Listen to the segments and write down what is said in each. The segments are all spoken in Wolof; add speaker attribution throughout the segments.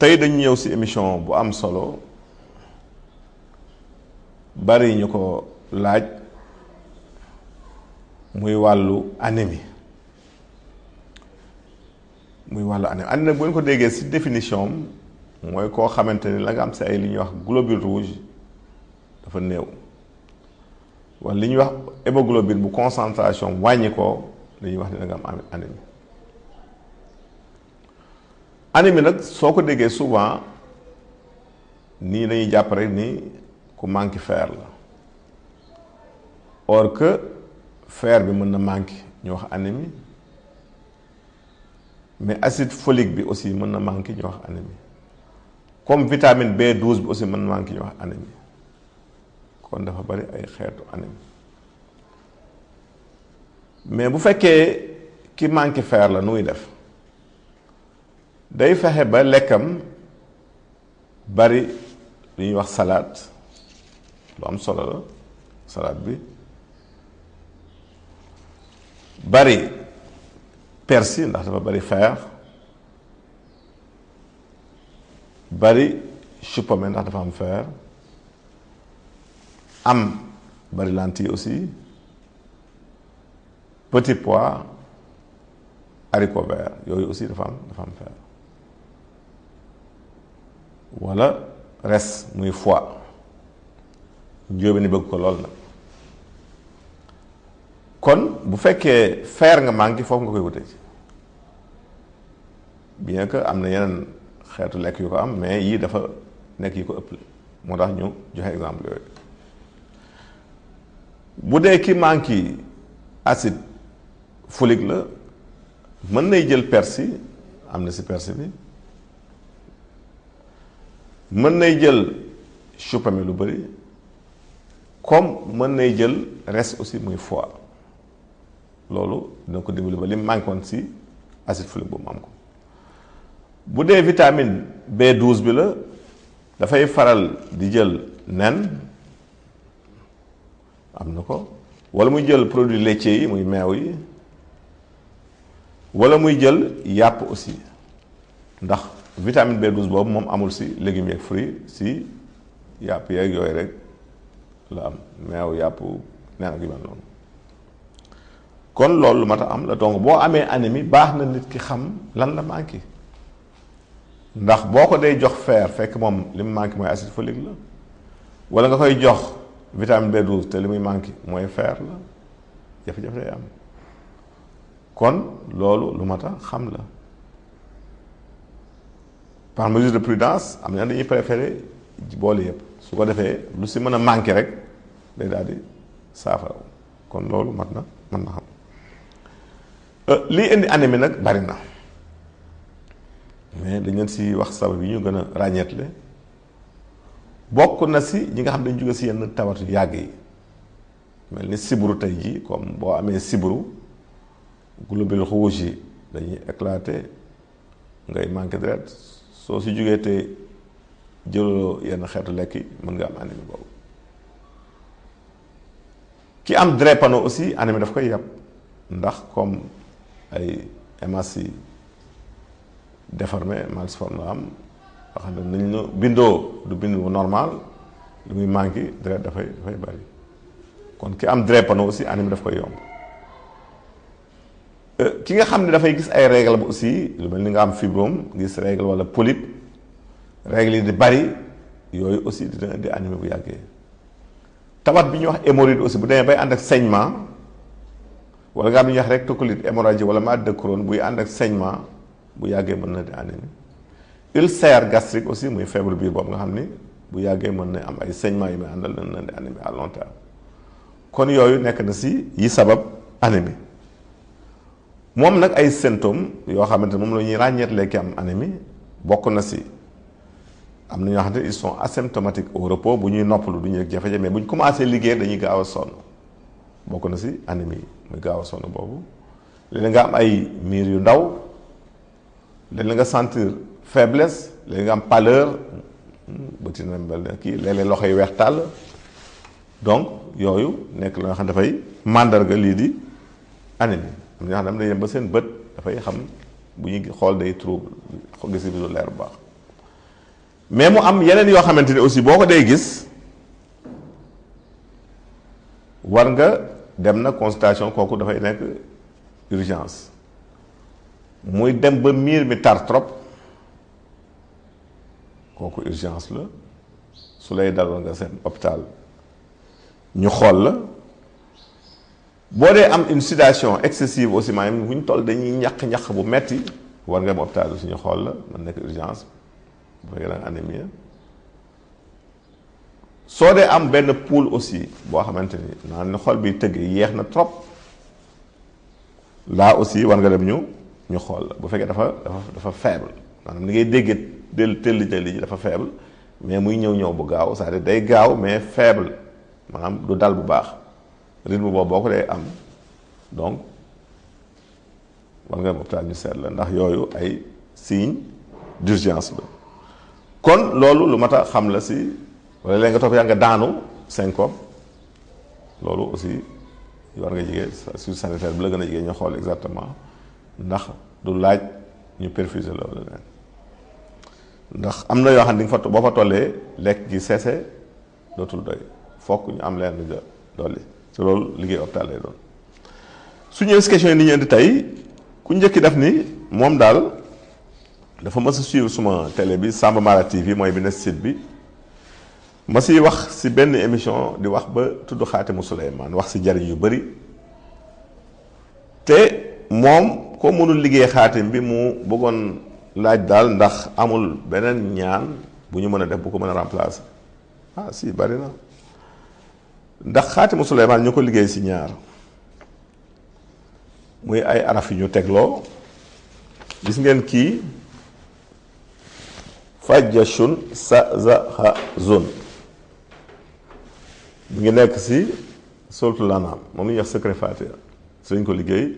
Speaker 1: tey dañu ñëw ci émission bu am solo bari ñu ko laaj muy wàllu anémie anémie nag bu ngeen ko déggee ci définition mooy koo xamante ni la nga am ci ay li ñuy wax globule rouge dafa néew wala li ñuy wax hémoglobine bu concentration wàññi ko dañuy wax ni da nga am anémie nag soo ko déggee souvent nii dañuy jàpp rek ni ku manque fer la or que fer bi mën na manqué ñu wax anémie mais acide folique bi aussi mën na manqué ñu wax anémie comme vitamine B12 bi aussi mën na manqué ñu wax anémie kon dafa bari ay xeetu anémie mais bu fekkee ki manqué fer la nu muy def day fexe ba lekkam bari lu ñuy wax salade lu am solo la salade bi bari persil ndax dafa bari fer bari chou pommé ndax dafa am fer am bari lentille aussi petit pois haricot vert yooyu aussi dafa am fer wala res muy foie njóobe ni bëgg ko lool nag kon bu fekkee fer nga manqué foofu nga koy wute ci bien que am na yeneen xeetu lekk yu ko am mais yii dafa nekk yi ko ëpp moo tax ñu joxe exemple yooyu bu dee ki manqué acide folique la mën nay jël persil am na ci persil bi mën nay jël chou pommé lu bari comme mën nay jël res aussi muy foie loolu dina ko dimbali ba li manquoon ci acide folique boobu am ko bu dee vitamine B12 bi la dafay faral di jël nen am na ko wala muy jël produits laitiers yi muy meew yi wala muy jël yàpp aussi ndax vitamine B12 boobu moom amul ci légumes yeeg fruits ci yàpp yeeg yooyu rek la am meew yàpp neen ak yu mel noonu kon loolu lu mat a am la donc boo amee anémie baax na nit ki xam lan la manqué ndax boo ko dee jox fer fekk moom li mu manqué mooy acide folique la wala nga koy jox vitamine B12 te li muy manqué mooy fer la jafe-jafe day am kon loolu lu mat a xam la par mesure de prudence am na dañuy préféré boole yëpp su ko defee lu si mën a manqué rek day daal di saafara kon loolu mat na mën na xam lii indi anémie nag bari na mais dañ leen si wax sabab yi ñu gën a ràññeetle bokk na si ñi nga xam dañ jóge si yenn tawatu yàgg yi mel ni siburu tey ji comme boo amee siburu globule rouge yi dañuy éclater ngay manqué deret soo si jógee te jëloo yenn xeetu lekk yi mën nga am anémie boobu ki am drépano aussi anémie daf koy yàpp ndax comme ay hémorragie déformé malforme la am nga xam ne nañ la bindoo du bind bu normal lu muy manqué deret dafay bari kon ki am drépano aussi anémie daf koy yomb ki nga xam ne dafay gis ay règle ba aussi lu mel ni nga am fibrome gis règle wala polype règle yi di bari yooyu aussi dina indi anémie bu yàggee tawat bi ñuy wax hémorroïde aussi bu demee bay ànd ak saignement wala nga am li ñuy wax rectocolite hémorragique wala maladie de Crohn buy ànd ak saignement bu yàggee mën na di anémie ulcère gastrique aussi muy feebaru biir boobu nga xam ni bu yàggee mën na am ay saignement yu muy àndal na di anémie à long terme kon yooyu nekk na si yi sabab anémie moom nag ay symptômes yoo xamante ne moom la ñuy ràññeetlee ki am anémie bokk na si am na ñoo xam ne ils sont asymptomatiques au repos bu ñuy noppalu du ñu yëg jafe-jafe mais bu ñu commencé liggéey dañuy gaaw a sonn bokk na si anémie yi muy gaaw a sonn boobu léeg nga am ay miir yu ndaw léeg nga sentir faiblesse léeg nga am pâleur bëti na mel ne kii léeg-léeg loxo yi weex tàll donc yooyu nekk la nga xam ne dafay màndarga lii di anémie am na ñoo xam ne dañuy dem ba seen bët dafay xam bu ñuy xool day trouble gis bi du leer bu baax mais mu am yeneen yoo xamante ni aussi boo ko dee gis war nga dem na consultation kooku dafay nekk urgence muy dem ba miir mi tar trop kooku urgence la su lay dal nga seen hôpital ñu xool la boo dee am une situation excessive aussi maanaam bu ñu toll dañuy ñaq bu metti war nga dem hôpital aussi ñu xool la man nekk urgence bu fekkee da nga anémie soo dee am benn poule aussi boo xamante ni naan ni xol bi tëgg yéex na trop là aussi war nga dem ñu xool la bu fekkee dafa faible maanaam ni ngay déggee telli ji dafa faible mais muy ñëw bu gaaw c'est-à-dire day gaaw mais faible maanaam du dal bu baax rythme boobu boo ko dee am donc war nga dem hôpital ñu seet la ndax yooyu ay signe d'urgence la kon loolu lu mat a xam la si wala léegi nga topp yaa nga daanu syncope loolu aussi war nga jigee sur sanitaire bi la gën a jigee ñu xool exactement ndax du laaj ñu perfuser la wala leen ndax am na yoo xam ne di nga fa boo fa tollee lekk gi seese dootul doy fokk ñu am leen nga dolli te loolu liggéey hôpital lay doon su ñëwee si question yi ni ñu indi tey ku njëkki def ni moom daal dafa mës a suivre suma télé bi Samba Mara TV mooy bi ne site bi ma siy wax si benn émission di wax ba tudd Xaatimu Suleymaan wax si njariñ yu bëri te moom ko mënul liggéey xaatim bi mu bëggoon laaj daal ndax amul beneen ñaan bu ñu mën a def bu ko mën a remplacer si bari na ndax Xaatimu Suleymaan ñu ko liggéey si ñaar muy ay araf yu ñu tegloo gis ngeen kii fajjashun sa za ha zone mu ngi nekk si suratul An'am moom la ñuy wax secret Fatiha si lañ ko liggéey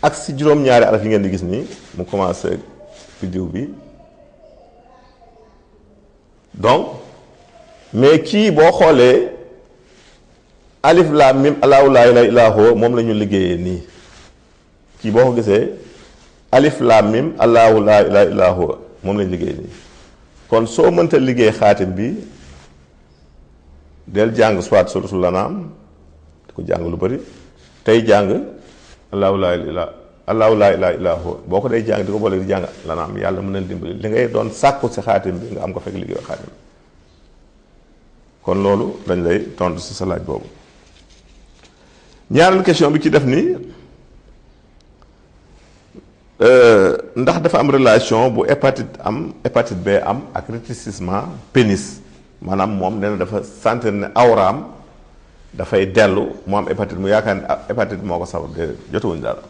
Speaker 1: ak si juróom-ñaari araf yi ngeen di gis nii mu commencé vidéo bi donc mais kii boo xoolee alif laam mim allahu laa ilaaha illaa huwa moom la ñu liggéeyee nii kii boo ko gisee alif laam mim allahu laa ilaaha illaa huwa moom lañu liggéey nii kon soo mënta liggéey xaatim bi del jàng soit suratul An'am di ko jàng lu bëri tey jàng allahu laa ilaaha illaa huwa boo ko day jàng di ko boole di jàng An'am yàlla mën na dimbali li ngay doon sàkku si xaatim bi nga am ko fekk liggéey xaatim kon loolu dañ lay tontu si sa laaj boobu ñaareelu question bi ci def ni ndax dafa am relation bu hépatite B am ak rétrécissement pénis maanaam moom nee na dafa sentir ne awraam dafay dellu mu am hépatite mu yaakaar ne hépatite moo ko sabab de jotuwuñ dara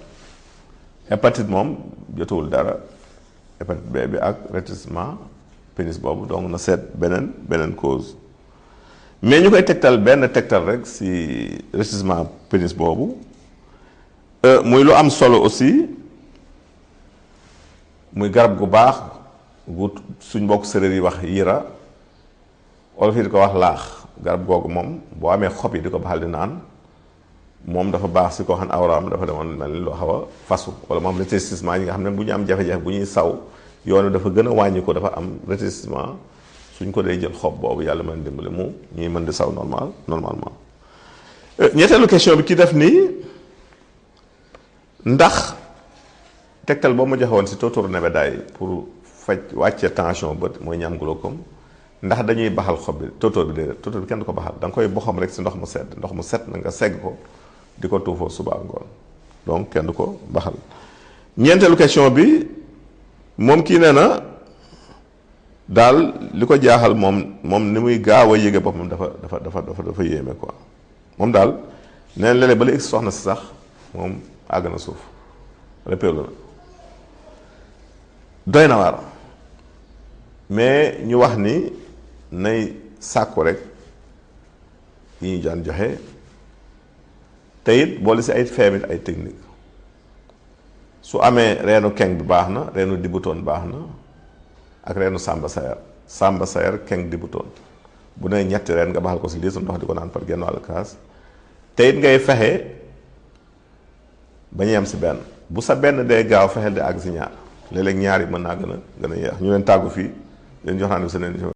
Speaker 1: hépatite moom jotuwul dara hépatite B bi ak rétrécissement pénis boobu donc na seet beneen cause mais ñu koy tegtal benn tegtal rek si rétrécissement pénis boobu muy lu am solo aussi muy garab gu baax gu suñ mbokk séréer yi wax yira olof yi di ko wax laax garab googu moom boo amee xob yi di ko baxal di naan moom dafa baax si koo xam ne awraam dafa demoon mel ni loo xaw a fasu wala moom rétrécissement yi nga xam ne bu ñu am jafe-jafe bu ñuy saw yoonu dafa gën a wàññi ko dafa am rétrécissement suñ ko dee jël xob boobu yàlla mën dimbali mu ñuy mën di saw normalement ñetteelu question bi ki def nii ndax tegtal boo ma joxe woon si tóotóoru nebedaay pour faj wàcce tension bët mooy ñam glaucome ndax dañuy baxal xob bi tóotóor bi déedéet tóotóor bi kenn du ko baxal da nga koy boxam rek si ndox mu set na nga segg ko di ko tuufoo suba ak ngoon donc kenn du ko baxal ñeenteelu question bi moom kii nee na daal li ko jaaxal moom ni muy gaaw a yéege boppam dafa yéeme quoi moom daal nee na léeg-léeg ba la egsi soxna si sax moom àgg na suuf répélu na doy na waar mais ñu wax ni nay sàkku rek yi ñu daan joxe te it boole si ay feemit ay technique su amee reenu keng bi baax na reenu dibutoon baax na ak reenu samba sayer keng dibutoon bu ne ñetti reen nga baxal ko si lii su ndox di ko naan par genn wàllu kaas te it ngay fexe ba ñu yem si benn bu sa benn dee gaaw fexeel di àgg si ñaar léeg-léeg ñaar yi mën naa gën a yeex ñu leen tàggu fii leen jox naa ne seen